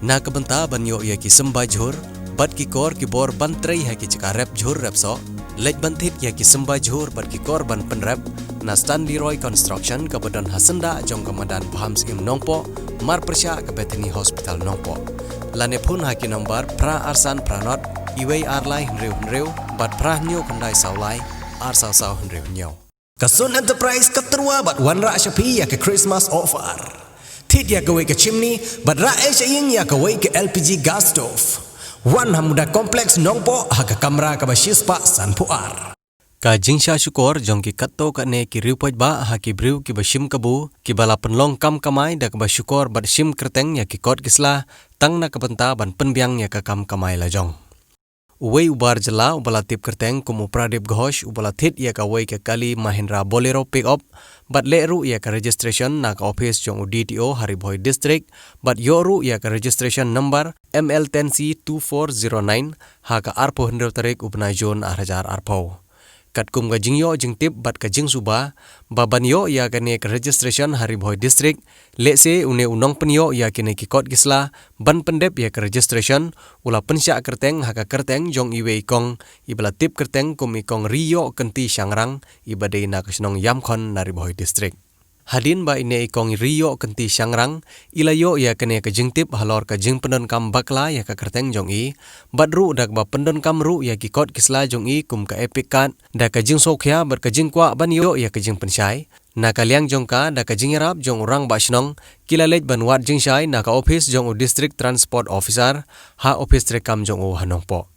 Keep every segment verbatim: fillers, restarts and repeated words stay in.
Na ka bynta ban ïoh ïa ki symbai jhur bad ki kor ki bor ban trei ha ki jaka rep jhur rep soh, leit ban thied ïa ki symbai jhur bad ki kor ban pynrep na Stanley Roy Construction kaba don ha syndah jong ka madan Bham Syiem Nongpoh, marpyrshah ka Bethany Hospital Nongpoh. Lane phone ha ki nombar phra ar san phra nod, iwei ar lai hynriew hynriew, bad phra hynñiew khyndai saw lai, ar saw saw hynriew hynñiew. Ka Sun Enterprise ka tyrwa bad wanrah sha phi ïa ka Christmas offer. Thied ïa kawei ka chimney bad rah ei sha ïing ïa kawei ka L P G gas stove. Wan ha Muda Complex Nongpoh ha ka kamra kaba shispah sanphew ar. Ka jingshah shukor jong ki katto katne ki riewpaidbah ha ki briew kiba shim kabu, kiba la pynlong kam kamai da kaba shukor bad shim kyrteng ïa ki kot ki sla, tang na ka bynta ban pynbiang ïa ka kam kamai lajong. Uwei u bar jylla uba la tip kyrteng kum u Pradip Ghosh uba la thied ïa kawei ka kali Mahindra Bolero pickup, bad leh ruh ïa ka registration na ka ophis jong u D T O ha Ri Bhoi District, bad ïoh ruh ïa ka registration number M L ten C two four zero nine ha ka arphew hynriew tarik u bnai June ar hajar arphew. Katkum ka jingïoh jingtip bad ka jingsuba, ba ban ïoh ïa kane ka registration ha Ri Bhoi District, lehse une u nongpynïoh ïa kine ki kot ki sla, ban pyndep ïa ka registration, u la pynshah kyrteng ha ka kyrteng jong iwei i kong, iba la tip kyrteng kum i kong Riïohkynti Shangrang, iba dei na ka shnong Ïamkhon na Ri Bhoi District. Hadien ba ine i kong Riïohkynti Shangrang i la ïoh ïa kane ka jingtip halor ka jingpyndonkam bakla ïa ka kyrteng jong i, bad ruh da kaba pyndonkam ruh ïa ki kot ki sla jong i kum ka Epic Card, da ka jingsngewkhia bad ka jingkwah ban ïoh ïa ka jingpynshai. Na ka liang jong ka, da ka jingïarap jong u Rangbah Shnong, ki la leit ban wad jingshai na ka ophis jong u District Transport Officer, ha ophis treikam jong u ha Nongpoh.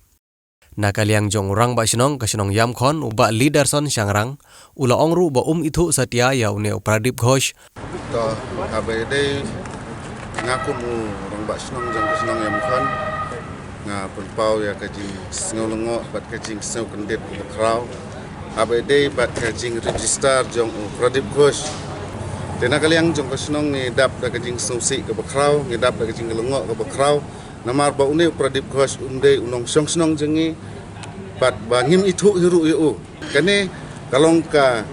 Na ka liang jong u Rangbah Shnong ka shnong Ïamkhon u Bah Lidarson Shangrang, u la ong ruh ba um ithuh satia ïa une u Pradip Ghosh. To, haba ïadei nga kum u Rangbah Shnong jong ka shnong Ïamkhon, nga pynpaw ïa ka jingsngew lyngngoh bad ka jingsngew kyndit kaba khraw haba ïadei bad ka jingregister jong u Pradip Ghosh. Te na ka liang jong ka shnong ngi dap da ka jingsngewsih kaba khraw, ngi dap da ka jinglyngngoh kaba khraw. Namar ba une u Pradip Ghosh um dei u nongshong shnong jong ngi, bad ba ngim ithuh hi ruh ïa u. Kane ka long ka,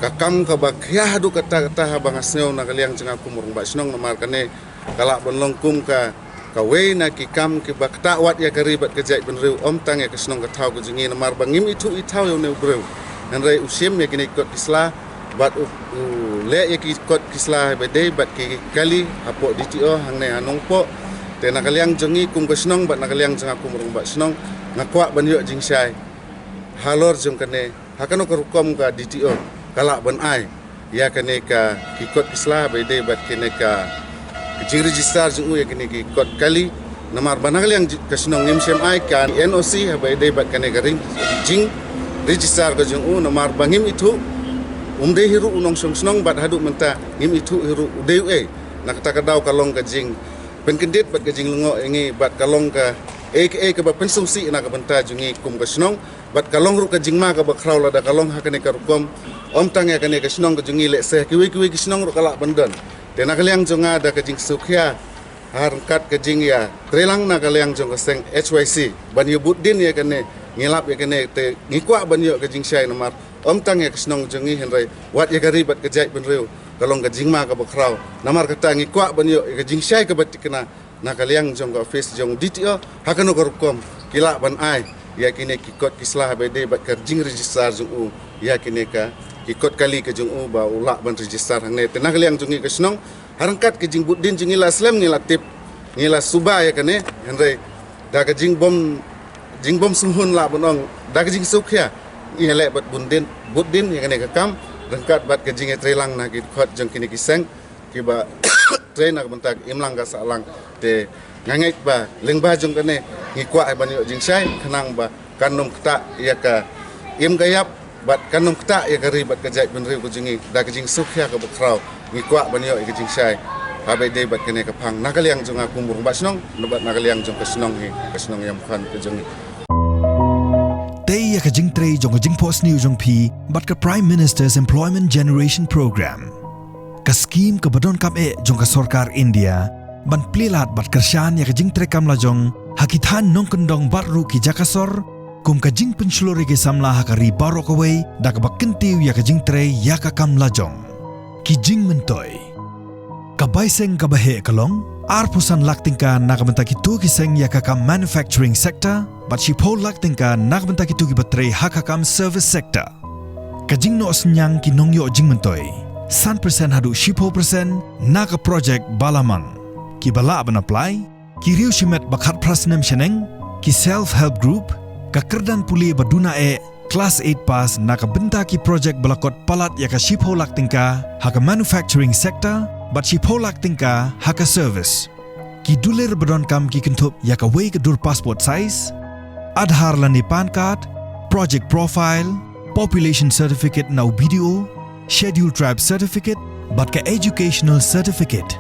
ka kam kaba khia haduh katta katta haba nga sngew na ka liang jong nga kum u Rangbah Shnong, namar kane ka lah ban long kum ka, kawei na ki kam kiba ktah wat ïa ka ri bad ka jaitbynriew, ym tang ïa ka shnong ka thaw ka jong ngi, namar ba ngim ithuh ithaw ïa une u briew. Hynrei u shim ïa kine ki kot ki sla, bad u, u leh ïa ki kot ki sla ba dei bad ki kali hapoh D T O hangne ha Nongpoh. Te na ka liang jong ngi kum ka shnong bad na ka liang jong nga kum u Rangbah Shnong, nga kwah ban ïoh jingshai halor jong kane, ha kano ka rukom ka D T O ka lah ban ai ïa kane ka ki kot ki sla ba dei bad kane ka jingregister jong u ïa kane ki kot kali. Namar ba na ka liang ji-, ka shnong ngim shym ai ka N O C haba ïadei bad kane ka ring-, jingregister ka jong u, namar ba ngim ithuh, um dei hi ruh u nongshong shnong bad haduh mynta ngim ithuh hi ruh u dei uei. Na kata ka daw ka long ka jingpynkyndit bad ka jinglyngngoh ïa ngi bad ka long kaei kaei kaba pynsngewsih na ka bynta jong ngi kum ka shnong. Bad ka long ruh ka jingma kaba khraw lada ka long ha kane ka rukom. Ym tang ïa kane ka shnong ka jong ngi, lehse kiwei kiwei ki shnong ruh ka lah ban don. Te na ka liang jong nga da ka jingsngewkhia ha ryngkat ka jingïatreilang na ka liang jong ka seng H Y C ban ïa bud dien ïa kane, ngi lap ïa kane te ngi kwah ban ïoh ka jingshai namar ym tang ïa ka shnong jong ngi hynrei wat ïa ka ri bad ka jaitbynriew ka long ka jingma kaba khraw. Namar kata ngi kwah ban ïoh ïa ka jingshai kaba thikna na ka liang jong ka ophis jong D T O, ha kano ka rukom ki lah ban ai ïa kine ki kot ki sla haba ïadei bad ka jingregister jong u ïa kine ka ki kot kali ka jong u ba u lah ban register hangne. Te na ka liang jong ngi ka shnong, ha ryngkat ka jingbud dien jong ngi la slem ngi la tip, ngi la suba ïa kane, hynrei da ka jingbym, jingbym sngewhun lah ban ong, da ka jingsngewkhia ngi leh bad bud dien, bud dien ïa kane ka kam ryngkat bad ka jingïatreilang na ki dkhot jong kine ki seng kiba trei na ka bynta ka imlang ka sahlang. Te nga ngeit ba lyngba jong kane ngi kwah ban ïoh jingshai khnang ba kan ym ktah ïa ka im ka ïap bad kan ym ktah ïa ka ri bad ka jaitbynriew ka jong ngi. Da ka jingsngewkhia kaba khraw ngi kwah ban ïoh ïa ka jingshai haba ïadei bad kane ka phang na ka liang jong nga kum u Rangbah Shnong, na bad na ka liang jong ka shnong hi, ka shnong Ïamkhon ka jong ngi. Tei ïa ka jingtrei jong ka jingphohsniew jong phi bad ka Prime Minister's Employment Generation Programme, ka skhim kaba donkam eh jong ka sorkar India ban plie lad bad kyrshan ïa ka jingtrei kam lajong ha ki thaiñ nongkyndong bad ruh ki jaka sor, kum ka jingpynshlur ïa ki samla ha ka ri baroh kawei da kaba kyntiew ïa ka jingtrei ïa ka kam lajong. Ki jingmyntoi. Ka bai seng kaba heh ka long arphew san lak tyngka na ka bynta kito ki seng ïa ka kam manufacturing sector, bad shiphew lak tyngka na ka bynta kito kiba trei ha ka kam service sector. Ka jingnoh synñiang ki nongïoh jingmyntoi, san percent haduh shiphew percent na ka project ba la mang. Kiba lah ban apply, ki riewshimet ba khatphra snem shaneng, ki self help group, ka kyrdan pule ba duna eh, class eight pass na ka bynta ki project ba la kot palat ïa ka shiphew lak tyngka ha ka manufacturing sector, bad shiphew lak tyngka ha ka service. Ki dulir ba donkam ki kynthup ïa kawei ka dur passport size, Aadhaar lane PAN card, project profile, population certificate na u B D O, schedule tribe certificate, bad ka educational certificate.